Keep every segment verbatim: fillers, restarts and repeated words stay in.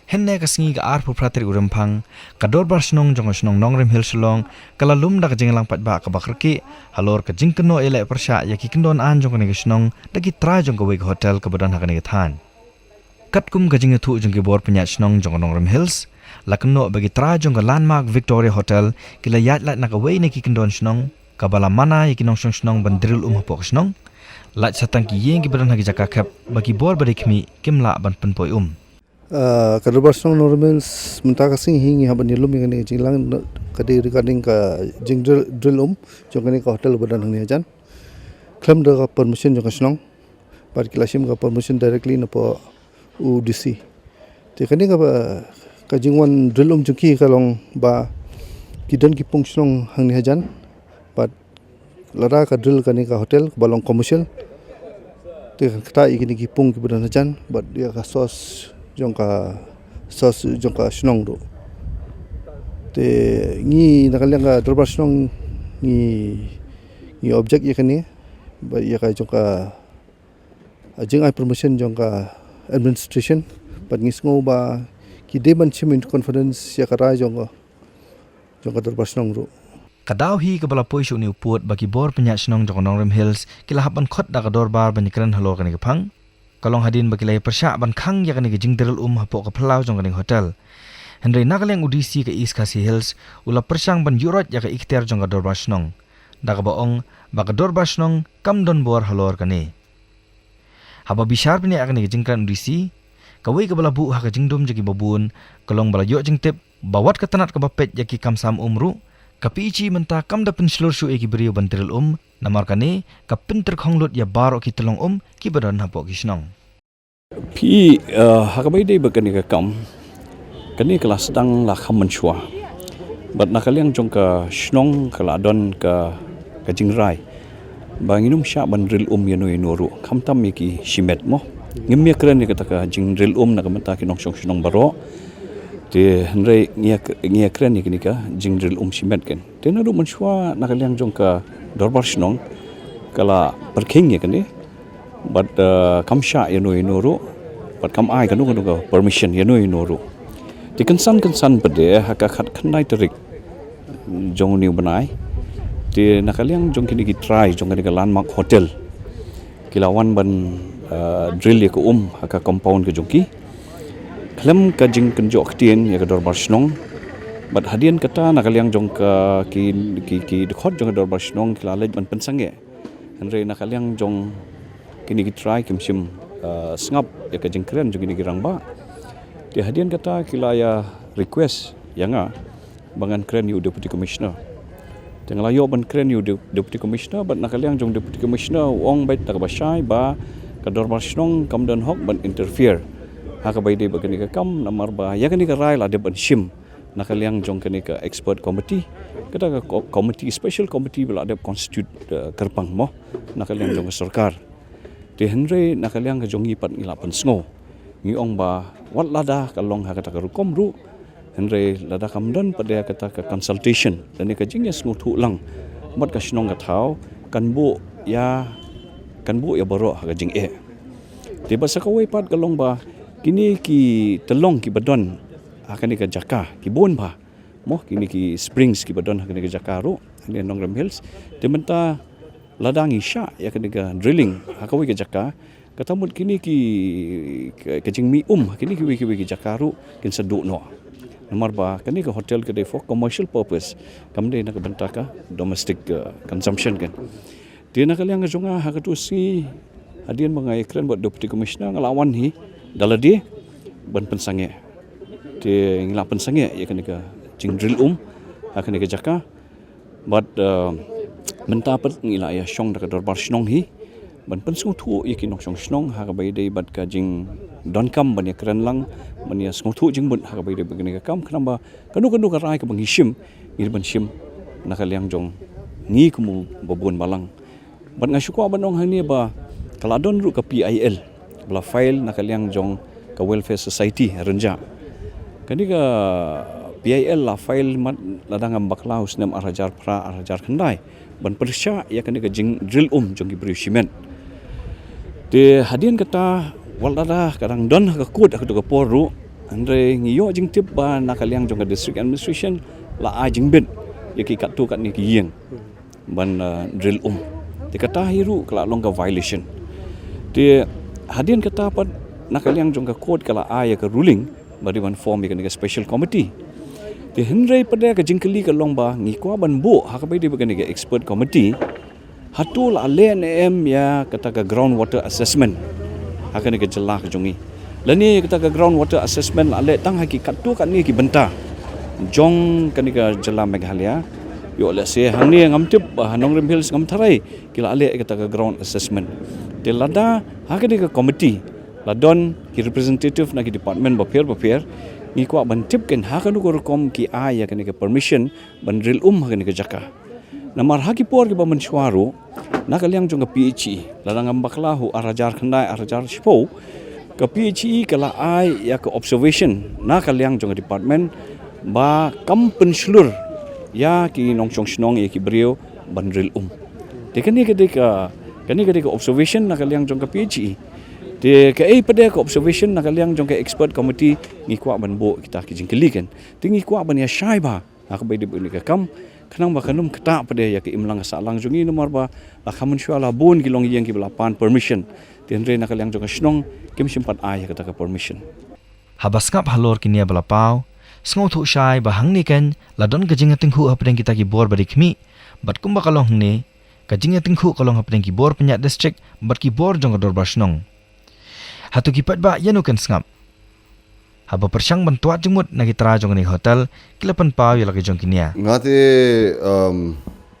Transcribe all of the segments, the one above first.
Hynne ka sngi ka arphew phra tarik u Rymphang, ka Dorbar Shnong jong ka shnong Nongrim Hills Shillong ka la lum da ka jingïalang paidbah kaba kyrkieh halor ka jingkynnoh ïaleh pyrshah ïa ki kyndon aiñ jong kane ka shnong da ki trai jong kawei ka hotel kaba don ha kane ka thaiñ. Katkum ka jingïathuh jong ki bor pynïaid shnong jong ka Nongrim Hills, la kynnoh ba ki trai jong ka Landmark Victoria Hotel ki la ïaid lait na kawei na ki kyndon shnong kaba la mana ïa ki nongshong shnong ban drill um hapoh ka shnong. Lait sa tang ki ïing kiba don ha ki jaka khep ba ki bor ba dei khmih kim lah ban pynpoi um. Ah, ka Dorbar Shnong Nongrim Hills mynta ka sngi hi ngi hap ban ïalum ïa kane ka jingïalang, ka dei regarding ka jingdrill, drill um jong kane ka hotel ba don hangne hajan. Khlem da ka permission jong ka shnong. Bad ki la shim ka permission directly na pdeng u D C. Te kane kaba, ka jingwan drill um jong ki ka long ba ki don ki pung shnong hangne hajan. Bad lada ka drill kane ka hotel kaba long commercial, te kan ktah ïa kine ki pung kiba don hajan bad ïa ka source jong ka, source jong ka shnong ruh. Te ngi na ka liang ka Dorbar Shnong ngi, ngi object ïa kane, bad ïa ka jong ka, ah, jingai permission jong ka administration, bad ngi sngew ba ki dei ban shim into confidence ïa ka rai jong ka, jong ka Dorbar Shnong ruh. Ka daw hi kaba la poi sha une u pud ba ki bor pynïaid shnong jong ka Nongrim Hills ki la hap ban khot da ka dorbar ban ïakren halor kane ka phang. Ka long hadien ba ki la ïa pyrshah ban khang ïa kane ka jingdrill um hapoh ka phyllaw jong kane ka hotel. Hynrei na ka liang u D C ka East Khasi Hills u la pyrshang ban ïuhroit ïa ka ikhtiar jong ka Dorbar Shnong, da kaba ong ba ka Dorbar Shnong kam don bor halor kane. Haba bishar bniah ïa kane ka jingkren u D C, kawei kaba la buh ha ka jingdum jong kiba bun ka long ba la ïoh jingtip ba wat ka tnat kaba peit ïa ki kam sam um ruh ka P E G mynta kam da pynshlur shuh ïa ki briew ban drill um, namar kane ka pyntyrkhong lut ïa baroh ki tyllong um kiba don hapoh ki shnong. Phi, eh, ha kaba ïadei bad kane ka kam, kane ka la sdang la kham mynshuwa. Bad na ka liang jong ka shnong ka la don ka, ka jingrai ba ngin ym shah ban drill um ïano ïano ruh, khamtam ïa ki shimet mo. Ngim ïakren ïa kata ka jingdrill um na ka bynta ki nongshong shnong baroh. Te hynrei ngi ïa, ngi ïakren ïa kane ka jingdrill um shimet kan. Te naduh mynshuwa na ka liang jong ka Dorbar Shnong ka la pyrkhing ïa kane. Bad, eh, kam shah ïano ïano ruh, bad kam ai kano kano ka permission ïano ïano ruh. Te kynsan kynsan pat de ha ka khatkhyndai tarik jong une u bnai, te na ka liang jong kine ki trai jong kane ka Landmark Hotel ki la wan ban, eh, drill ïa ka um ha ka compound ka jong ki khlem ka jingkynjoh ktien ïa ka Dorbar Shnong. Bad hadien kata na ka liang jong ka ki, ki, ki dkhot jong ka Dorbar Shnong ki la leit ban pynsangeh. Hynrei na ka liang jong kine ki trai kim shym, eh, sngap ïa ka jingkren jong kine ki rangbah. Te hadien kata ki la ïa request ïa nga ba ngan kren ïa u Deputy Commissioner. Te nga la ïoh ban kren ïa u De-, Deputy Commissioner, bad na ka liang jong Deputy Commissioner u ong beit da kaba shai ba ka Dorbar Shnong kam don hok ban interfere ha kaba ïadei bad kane ka kam, namar ba ïa kane ka rai la dep ban shim na ka liang jong kane ka expert committee, kata ka ko-, committee, special committee ba la dep constitute, eh, kyrpang mo na ka liang jong ka sorkar. Te hynrei na ka liang ka jong ngi pat ngi la pynsngew, ngi ong ba wat lada ka long ha kata ka rukom ruh, hynrei lada kam don pat de kata ka consultation lane ka jingïasngewthuh lang bad ka shnong ka thaw, kan buh ïa, kan buh ïa baroh ha ka jingeh. Te bad sa kawei pat ka long ba kine ki tyllong kiba don ha kane ka jaka ki bun bha mo, kine ki springs kiba don ha kane ka jaka ruh, ha Nongrim Hills. Te mynta lada ngi shah ïa kane ka drilling ha kawei ka jaka, kata mut kine ki, ka, ka jingmih um ha kine kiwei kiwei ki jaka ruh kin sa duh noh. Namar ba kane ka hotel ka dei for commercial purpose, kam dei na ka bynta ka domestic, eh, consumption kan. Te na ka liang ka jong nga ha katu ka sngi, hadien ba nga ïakren bad Deputy Commissioner, nga la wan hi da lade ban pynsangeh. Te ngi la pynsangeh ïa kane ka jingdrill um ha kane ka jaka. Bad, eh, mynta pat ngi la ïa shong da ka Dorbar Shnong hi ban pynsngewthuh ïa ki nongshong shnong ha kaba ïadei bad ka jingdonkam ban ïakren lang, ban ïasngewthuh jingmut ha kaba ïadei bad kane ka kam, khnang ba kano kano ka rai kaba ngi shim, ngi dei ban shim na ka liang jong ngi kum u babun balang. Bad nga shu kwah ban ong hangne ba ka la don ruh ka P I L ba la file na ka liang jong ka Welfare Society Rynjah. Kane ka P I L la file mat lada ngam bakla u snem ar hajar phra ar hajar khyndai ban pyrshah ïa kane ka jingdrill um jong ki briew shimet. Te hadien kata, wat lada ka dang don ha ka court ha katu ka por ruh, Hynrei ngi ïoh jingtip ba na ka liang jong ka district administration la ai jingbit ïa ki katto katne ki ïing ban, uh, drill um. Te kata hi ruh ka la long ka violation. Te hadien kata pat na ka liang jong ka court ka la ai ïa ka ruling ba dei ban form ïa kane ka special committee. Te hynrei pat ka jingkylli ka long ba ngi kwah ban buh ha kaba ïadei bad kane ka expert committee, hato la leh ne em ïa kata ka ground water assessment ha kane ka jylla ka jong ngi? Lane ïa kata ka ground water assessment la leh tang ha ki katto katne ki bynta jong kane ka jylla Meghalaya? Ïoh lehse hangne ngam tip, ha Nongrim Hills ngam tharai ki la leh ïa kata ka ground assessment. Te lada ha kane ka committee la don ki representative na ki department bapher bapher, ngi kwah ban tip keiñ ha kano ka rukom ki ai ïa kane ka permission ban drill um ha kane ka jaka. Namar ha ki por kiba mynshuwa ruh, na ka liang jong ka P H E, lada ngam bakla, ha u ar hajar khyndai ar hajar shiphew, ka P H E ka la ai ïa ka observation na ka liang jong ka department ba kam pynshlur ïa ki nongshong shnong, ïa ki briew ban drill um. Te kane ka dei ka, kane ka dei ka observation na ka liang jong ka P H E. Te kaei pat ka observation na ka liang jong ka expert committee, ngi kwah ban buh kita ki jingkylli keiñ. Te ngi kwah ban ïa shai bha ha kaba ïadei bad kane ka kam, khnang ba kan ym ktah pat ïa ka imlang ka sahlang jong ngi, namar ba la kham mynshuwa la bun ki longïing kiba la pan permission, te hynrei na ka liang jong ka shnong kim shym pat ai ïa kata ka permission. Haba sngap halor kine ba la paw, sngewthuh shai ba hangne keiñ la don ka jingïatyngkhuh hapdeng kita ki bor ba dei khmih, bad kumba ka long hangne, ka jingïatyngkhuh ka long hapdeng ki bor pynïaid district bad ki bor jong ka dorbar shnong. Hato ki paidbah ïano kin sngap? Haba pyrshang ban twad jingmut na ki trai jong kane ka hotel, ki la pynpaw ïa la ka jong ki nia. Nga te, um,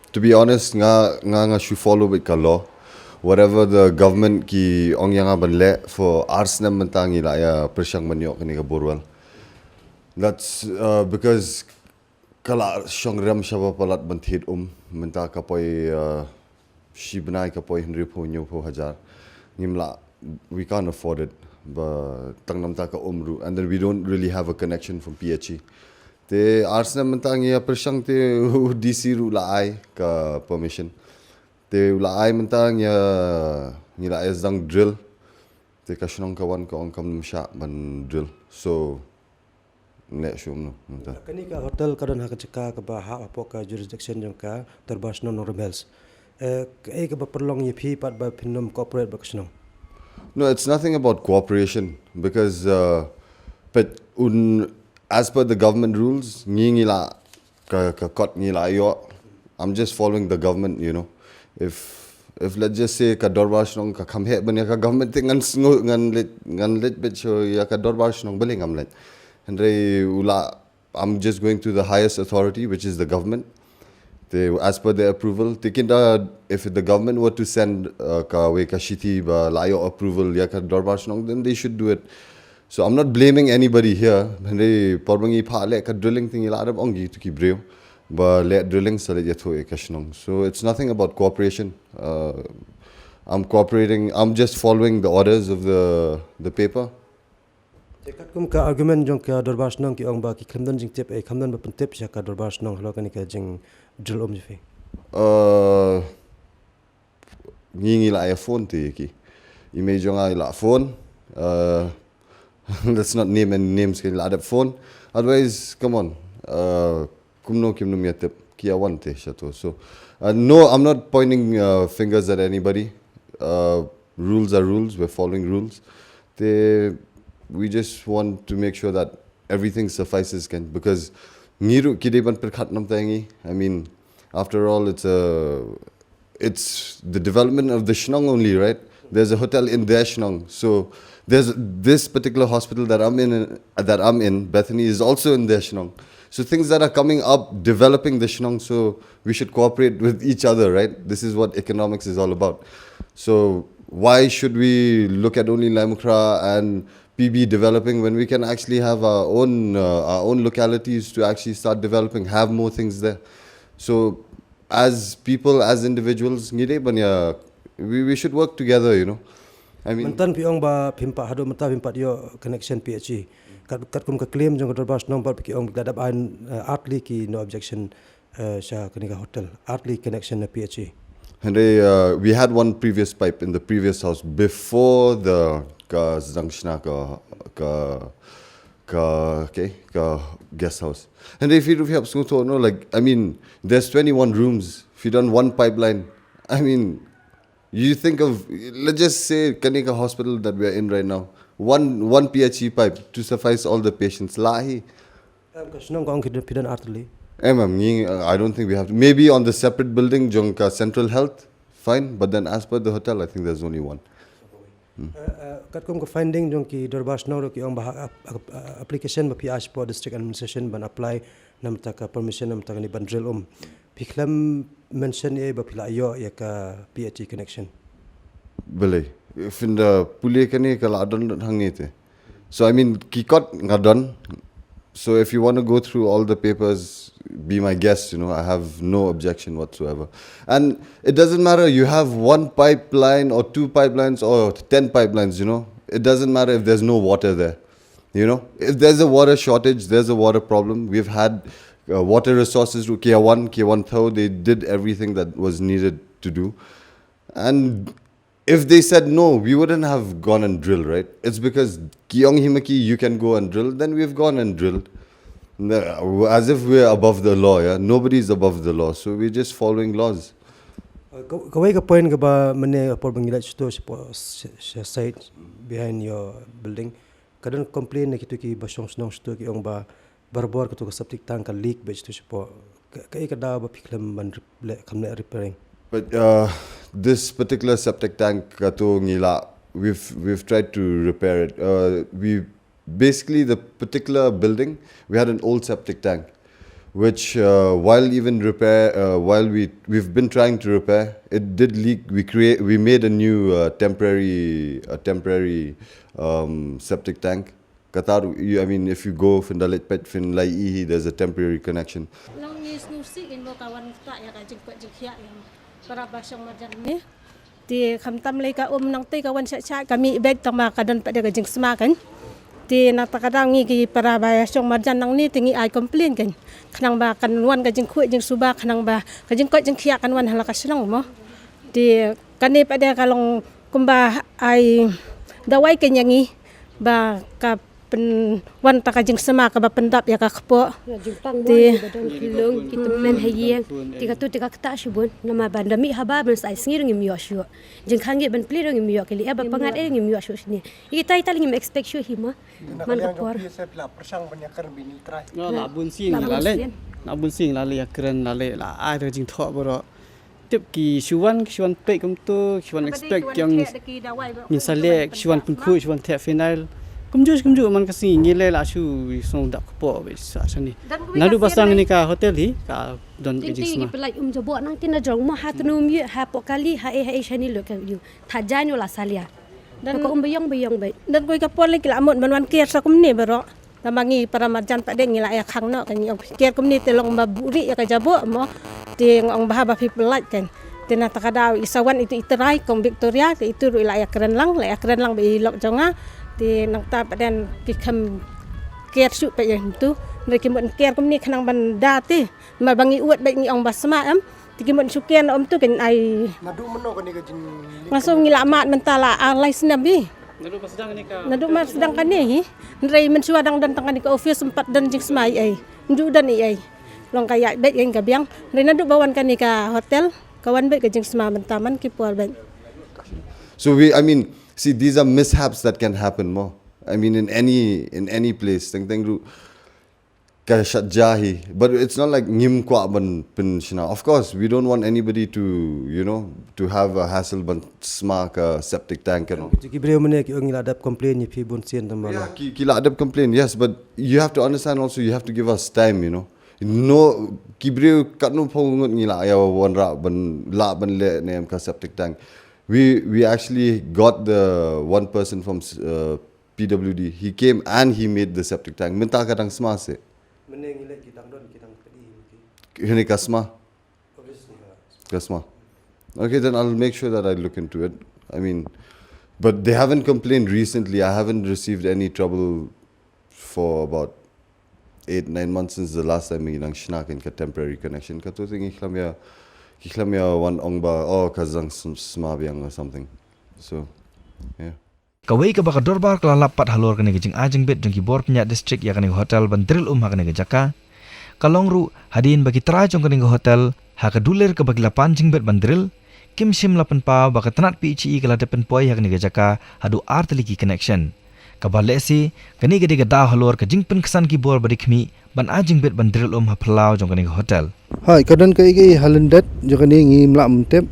to be honest, nga, nga, nga shu follow beit ka law. Whatever the government ki ong ïa nga ban leh, for ar snem mynta ngi la ïa pyrshang ban ïoh kane ka borewell. That's, uh, because ka la shong rem shaba palat ban thied um, mynta ka poi, uh, shi bnai ka poi hynriewphew hynñiewphew hajar. Ngim lah, we can't afford it. Ba tang namar ka um ruh, and then we don't really have a connection from P H E. Te ar snem mynta ngi ïa pyrshang, te u D C ruh la ai ka permission. Te u la ai mynta ngi ïa, ngi la ïa sdang drill. Te ka shnong ka wan ka ong kam shah ban drill. So, neh shum no, mynta. Kane ka hotel ka don ha ka jaka kaba hap hapoh ka jurisdiction jong ka dorbar shnong Nongrim Hills. Eh, kaei kaba pynlong ïa phi pat ba phin ym cooperate bad ka shnong? No, it's nothing about cooperation because, uh, but un, as per the government rules, ngi ngi la ka, ka kot ngi la ïoh. I'm just following the government, you know. If, if let's just say ka dorbar shnong ka kham heh ban ïa ka government, te ngan sngew, ngan leit, ngan leit beit sha ïa ka dorbar shnong, balei ngam leit? Hynrei u la, I'm just going to the highest authority, which is the government. Te, as per their approval, te kin da, if the government were to send, uh, kawei ka shithi ba la ïoh approval ïa ka dorbar shnong, then they should do it. So I'm not blaming anybody here. Hynrei por ba ngi phah leh ka drilling, te ngi la dep ong ïa kito ki briew ba leh drilling sa leit ïathuh ïa ka shnong. So it's nothing about cooperation. Uh, I'm cooperating. I'm just following the orders of the, the paper. Te katkum ka argument jong ka dorbar shnong, ki ong ba ki khlem don jingtip, eh, khlem don ba pyntip sha ka dorbar shnong halor kane ka jingdrill um jong phi. Uh, ngi ngi la ïa phone te ïa ki. I mei jong nga i la phone. Uh, let's not name any names, ki la dep phone. Otherwise, come on. Uh, kumno kim nym ïa tip, ki ïa wan te shato. So, uh, no, I'm not pointing, uh, fingers at anybody. Uh, rules are rules. We're following rules. Te, we just want to make sure that everything suffices, kan, because ngi ruh ki dei ban pyrkhat namar ngi. I mean, after all, it's a, it's the development of the shnong only, right? There's a hotel in their shnong. So there's this particular hospital that I'm in, that I'm in, Bethany, is also in their shnong. So things that are coming up, developing the shnong, so we should cooperate with each other, right? This is what economics is all about. So why should we look at only Laitumkhrah and P B developing when we can actually have our own, uh, our own localities to actually start developing, have more things there? So as people, as individuals, ngi dei ban ïa, we, we should work together, you know. I mean, mynta phi ong ba phim pat, haduh mynta phim pat ïoh connection P H E. Kat, katkum ka claim jong ka dorbar shnong, ba ki ong ba la dep ai, eh, ar tylli ki no objection, eh, sha kane ka hotel, ar tylli connection na P H E. Hynrei, uh, we had one previous pipe in the previous house before the, ka sdang shna ka, ka, ka, okay, ka guest house. And if you have sngewthuh, no, like, I mean, there's twenty-one rooms. If you done one pipeline, I mean, you think of, let's just say, kane ka hospital that we are in right now, one one P H E pipe to suffice all the patients. Lah hi. Em, ka shnong ka ong ki don, phi don artylli. Em, em, ngi, uh, I don't think we have to. Maybe on the separate building jong ka central health, fine. But then as per the hotel, I think there's only one. Hmm. Uh, uh, katkum ka finding jong ki dorbar shnong ruh ki ong ba ha, ap-, ap-, uh, application ba phi ai shapoh district administration ban apply namar ka permission namar kane ban drill um, phi khlem mention ïa ba phi la ïoh ïa ka P H E connection. Balei, phin da pule kane ka la don hangne te. So I mean, ki kot nga don. So if you want to go through all the papers, be my guest, you know, I have no objection whatsoever. And it doesn't matter, you have one pipeline or two pipelines or ten pipelines, you know, it doesn't matter if there's no water there. You know, if there's a water shortage, there's a water problem. We've had uh, water resources to K one, K one Tho, they did everything that was needed to do. And if they said no, we wouldn't have gone and drilled, right? It's because ki ong hi ma ki, you can go and drill, then we've gone and drilled. No, as if we're above the law, yeah? Nobody's above the law, so we're just following laws. Uh, ka-, kawei ka point kaba mynne ka por ba ngi leit shato shapoh, sh-, sh-, site behind your building. Ka don complain na kito kiba shong shnong shato ki ong ba barabor kato ka septic tank ka leak beit shato shapoh. Ka, kaei ka daw ba phi khlem ban rep-, leh, khlem leh repairing? But uh, this particular septic tank, kato ngi la, we've we've tried to repair it. Uh, we basically, the particular building, we had an old septic tank, which uh, while even repair, uh, while we we've been trying to repair, it did leak. We create, we made a new uh, temporary, a temporary um, septic tank. Kata ruh, you, I mean, if you go, phin da leit peit, phin la ïohi, there's a temporary connection. Nang ngi sngewsih ngin mo ka wan ktah ïa ka jingkoit jingkhiah ïa para ba shong marjan ngi. Te khamtam lei ka um nangtei ka wan shah shah ka mih beit tang ba ka don pat de ka jingsma kan. Te nangta ka daw ngi ki para ba shong marjan nangne te ngi ai complain kan. Khnang ba kan wan ka jingkhuid jingsuba khnang ba ka jingkoit jingkhiah kan wan ha la ka shnong mo. Te kane pat de ka long kumba ai dawai kan ïa ngi ba ka pynwan ta ka jingsma kaba pyndap ïa ka kpoh. Te ki tymmen ha ïing, te katu te ka ktah shibun, namar ban da mih haba ban sa ai sngi ruh ngim ïoh shuh. Jingkhang ban plie ruh ngim ïoh, ki leh ba pyngngad ruh ngim ïoh shuh shane. Ïa kita ita ngim expect shuh hi ma. Man ka por. Nga la bun sien la leh. La bun sien la leh ïa kren la leh la ai da jingthoh baroh. Tip ki shu wan, ki shu wan peit kumto, ki shu wan inspect ïa ngi. Ngin sa leh, ki shu wan pynkhuid, shu wan theh phenyl. Kumjuh kumjuh man ka sngi ngi leh la shu sngew dap kpoh beit sa shane. Naduh ba sdang kane ka hotel hi ka don ka jingsma. Pynlait um jaboh nangta na jrong mo ha tnum ïa ha poh kali ha ei ha ei shane lut ka ïa. Thajan ïa la salia. Ka um ba ïong ba ïong beit. Dan kawei ka por lei ki la mut ban wan kiar sa kumne baroh. Tang ba ngi para marjan pat de ngi la ïa khang noh ka ngi ong kiar kumne te long ba buhrieh ïa ka jaboh mo. Te nga ong ba haba phi pynlait kan. Te nangta ka daw i sa wan itu i trai kong Victoria te itu ruh i la ïa kren lang, la ïa kren lang bad i lok jong nga. Te nangta pat de ki khlem kiar shuh pat ïa ntu. Hynrei ki mut kiar kumne khnang ban da te. Namar ba ngi uwit beit ngi ong ba sma em. Te ki mut shu kiar na um tu kan ai. Naduh mynno kane ka jing. Nga sngew ngi la mad mynta la ar lai snem hi. Naduh ba sdang kane ka. Naduh ba sdang kane hi. Hynrei mynshuwa dang don tang kane ka office em pat don jingsma ei ei. Ym ju don ei ei. Long ka ïaid beit ïa ka biang. Hynrei naduh ba wan kane ka hotel ka wan beit ka jingsma mynta man ki por beit. So we, I mean, see, these are mishaps that can happen mo. I mean, in any, in any place. Teng teng ruh ka shat ja hi. But it's not like ngim kwah ban pynshna. Of course, we don't want anybody to, you know, to have a hassle ban sma ka septic tank, you know. Ki briew mynne ki ong ngi la dep complain ïa phi bun sien tang ba. Yeah, ki, ki la dep complain, yes, but you have to understand also, you have to give us time, you know. No, ki briew katno phew ngut ngi la ïa wanrah ban lah ban leh ne em ka septic tank. We, we actually got the one person from uh, P W D. He came and he made the septic tank. Mynta ka dang sma se. Mynne ngi leh ki dang don ki dang pynïaid ki. Hynne ka sma. Obviously, uh, ka sma. Okay, then I'll make sure that I look into it. I mean, but they haven't complained recently. I haven't received any trouble for about eight, nine months since the last time ngi dang shna kane ka temporary connection. Kato te ngi khlem ïa, ki khlem ïa wan ong ba, oh, ka dang sm-, sma biang or something. So, yeah. Kawei kaba ka dorbar ka la lap pat halor kane ka jingai jingbit jong ki bor pynïaid district ïa kane ka hotel ban drill um ha kane ka jaka, ka long ruh hadien ba ki trai jong kane ka hotel ha ka dulir kaba ki la pan jingbit ban drill, kim shym la pynpaw ba ka tnat P H E ka la dep pynpoi ha kane ka jaka haduh ar tylli ki connection. Kaba lehse kane ka dei ka daw halor ka jingpynksan ki bor ba dei khmih ban ai jingbit ban drill um ha phyllaw jong kane ka hotel. Hai, ka don kaei kaei ha lyndet jong kane ngim lah ban tip.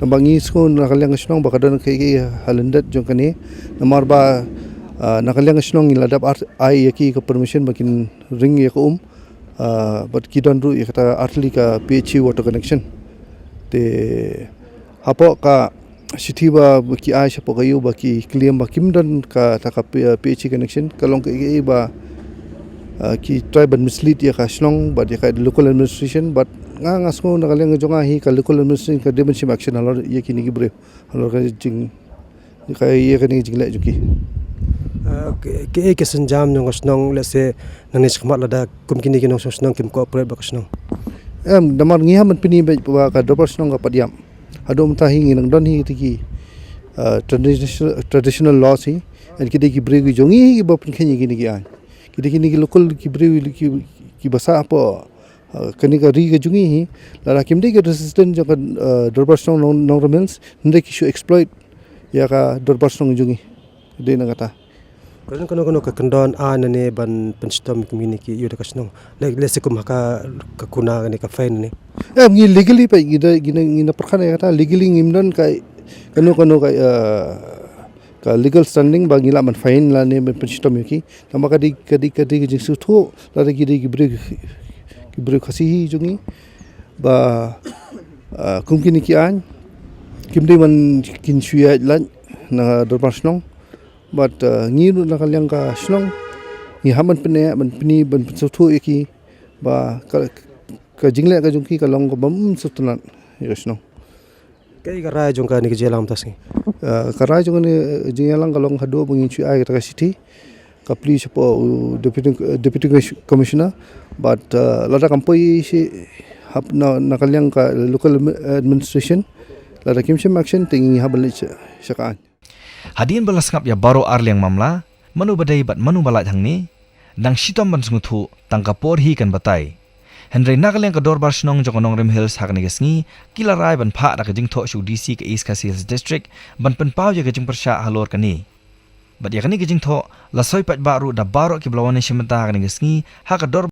Tangba ngi sngew na ka liang ka shnong ba ka don kaei kaei ha lyndet jong kane. Namar ba, ah, na ka liang ka shnong ngi la dep ar-, ai ïa ki ka permission ba kin ring ïa ka um. Ah, bad ki don ruh ïa kata ar tylli ka P H E water connection. Te hapoh ka shithi ba, ba ki ai shapoh ka ïew ba ki claim ba kim don kata ka P-, P H E connection, ka long kaei kaei ba, ah, ki try ban mislead ïa ka shnong bad ïa ka local administration, bad nga, nga sngew na ka liang jong nga hi ka local administration ka dei ban shim action halor ïa kine ki briew halor ka jing, ka ïa kane ka jingleh jong ki. Ah, kaei, kaei ka sienjam jong ka shnong, lehse nangne shakhmat lada kum kine ki nongshong shnong kim cooperate bad ka shnong? Em, namar ngi hap ban pyni beit ba ka dorbar shnong ka pat ïap. Haduh mynta hi ngi nang don hi kita ki, ah, traditional, traditional laws hi. And ki dei ki briew ki jong ngi hi kiba pynkheiñ ïa kine ki aiñ. Ki dei kine ki local ki briew ki, kiba sah hapoh, ah, kane ka ri ka jong ngi hi. Lada kim dei ki resident jong ka, ah, dorbar shnong Nong, Nongrim Hills, hynrei ki shu exploit ïa ka dorbar shnong jong ngi. Dei na kata. Ka don kano kano ka kyndon aiñ nangne ban pynshitom ïa kine ki ïew da ka shnong? Leh, lehse kum ha ka, ka kuna kane ka fine ne? Em, ngi legally pat ngi da, ngi da, ngi da pyrkhat ïa kata, legally ngim don ka, kano kano ka, eh, ka legal standing ba ngi lah ban fine lane ban pynshitom ïa ki. Tangba ka dei, ka dei, ka dei ka jingsngewthuh lada ki dei ki briew, ki briew Khasi hi jong ngi ba, eh, kum kine ki aiñ kim dei ban kin shu ïaid lait na dorbar shnong. Bad, uh, ngi ruh na ka liang ka shnong ngi hap ban pyneh, ban pyni, ban pynsngewthuh ïa ki ba ka, ka jingleh ka jong ki ka long kaba ym sngewtynnat ïa ka shnong. Kaei ka rai jong kane ka jingïalang mynta ka sngi? Uh, ka rai jong kane ka jingïalang ka long haduh ba ngin shu ai kata ka shithi ka plie shapoh u Deputy, Deputy Commissioner. Bad, uh, lada kam poi shi hap na, na ka liang ka local administration, lada kim shim action te ngi hap ban leit sha, sha ka aiñ. Hadien ba la sngap ïa baroh arliang mamla, mano ba dei bad mano ba lait hangne, dang shitom ban sngewthuh, tang ka por hi kan batai. Hynrei na ka liang ka dorbar shnong jong ka Nongrim Hills ha kane ka sngi, ki la rai ban phah da ka jingthoh sha u D C ka East Khasi Hills District ban pynpaw ïa ka jingpyrshah halor kane. Bad ïa kane ka jingthoh la soi paidbah ruh da baroh kiba la wan ïashim bynta ha kane ka sngi ha ka dorbar